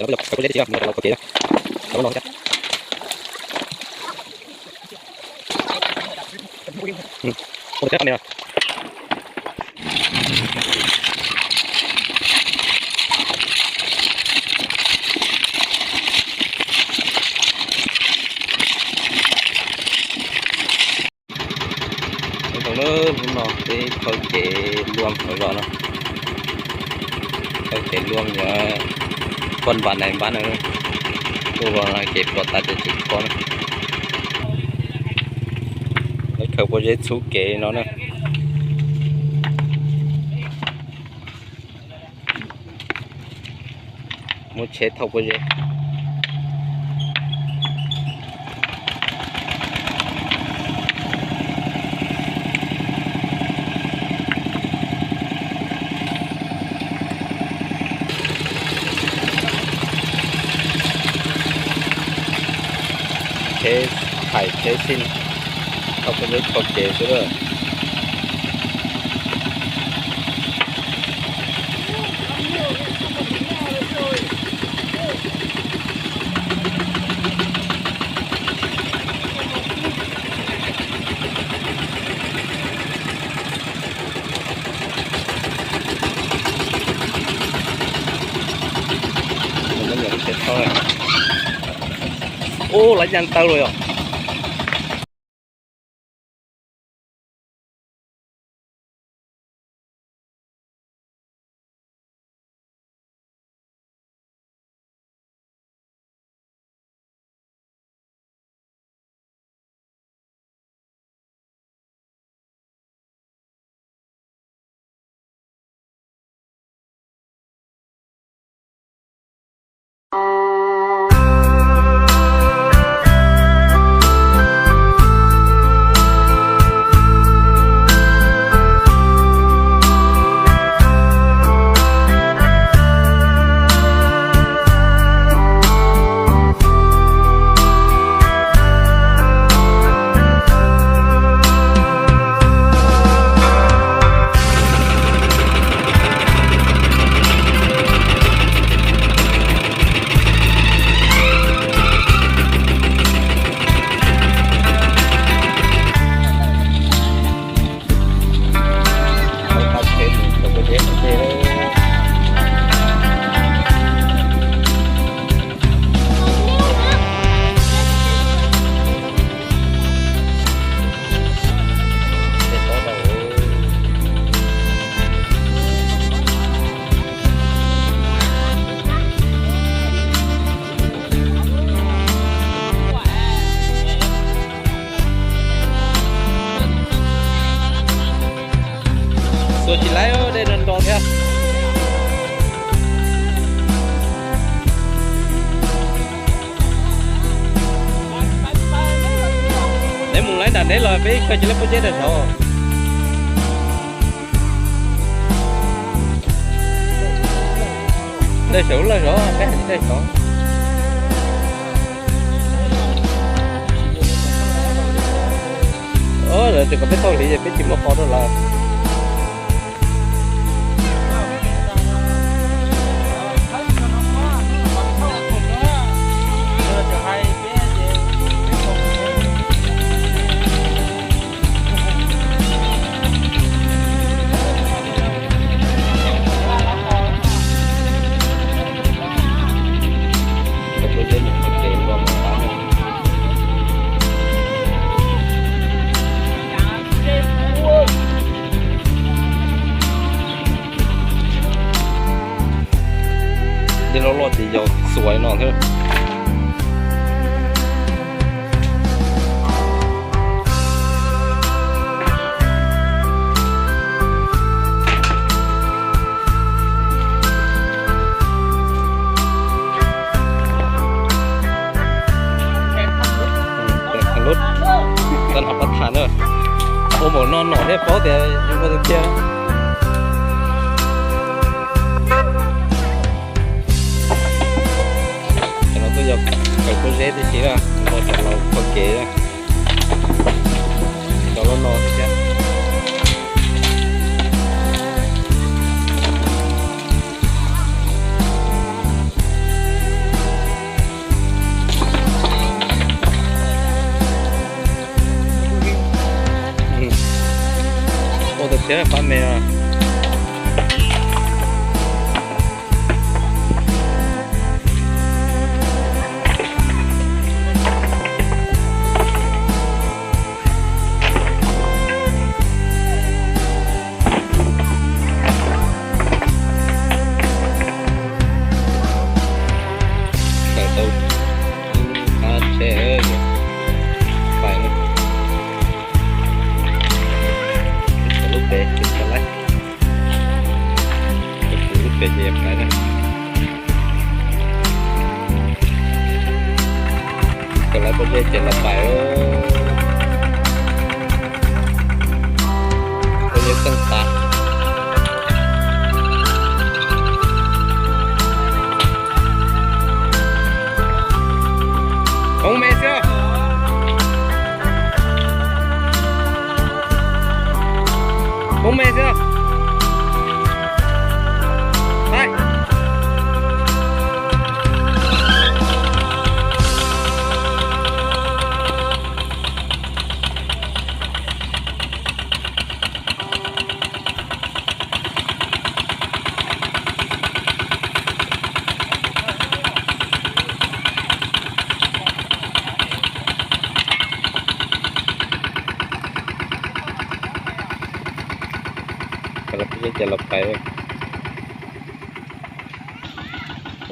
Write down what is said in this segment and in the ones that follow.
Kawg pob zeb tib si, mus rau lawv qhov kev, rau lub no thiab. Ua thiab qhov no. Hnub no peb khaws kev luam hauv zos no, khaws kev luam yog poj npab nais npab na, tuaj los kev puas tas ces tsis kho na. Lawv khaws pob zeb txhub kev no na. Muab tsheb thauj pob zeb. Tsheb thaij tsheb xij, thauj pob zeb kho kev xwb lawm. Ub, lawv ya taw lawm yom. Xuas tsis laib, dej nrog nrog thiab. Neb mus laib nram neb los peb khaws cia lub pob zeb rau saud. Dej saud lawm zov, peb hais dej saud. Lawv tias kom peb thauj hliv ces peb tsis muab qos rau lawv. Dej loj loj ces yog xuas no thiab. Lub, tau hov pab tham na. Ua npaum no nom thiaj paub tias ua tiag tiag. Cov no tuaj yog kawm pob zeb tib si na, mus rau cov laus qhov kev. Cov los no thiab. Ua tau siab pab me no. Tawm tau qab tsheb pais na. Lub pem ces tau lawm. Lub pem ces pais na. Tau lawm pob zeb ces los pais. Pob zeb xeej tas. Poob me xwb. Poob me xwb. Ai. Los peb ces los pais,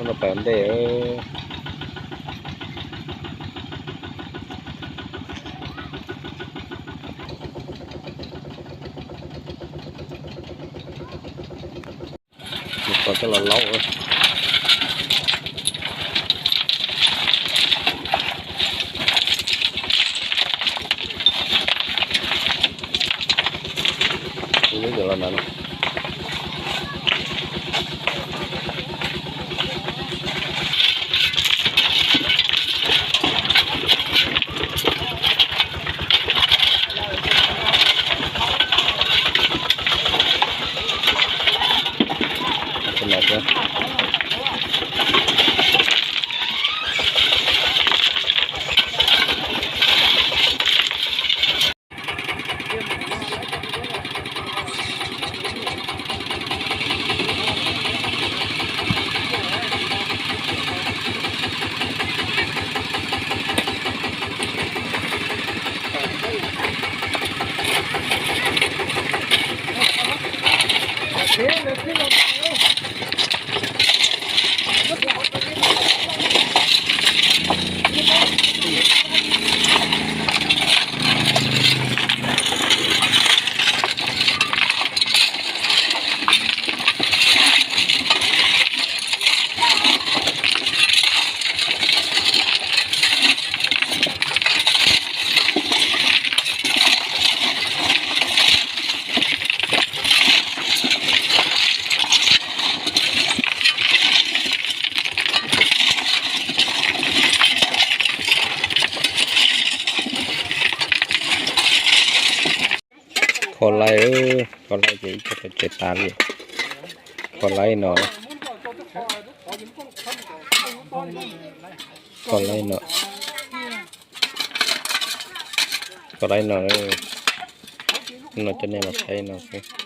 los pais ua ntej. Mus txog coj los laub. Ib lub los na. Kho laij, kho laij ces ib co tau tsev tas li. Kho laij no, kho laij no, kho laij no, no coj nej los saib no xwb.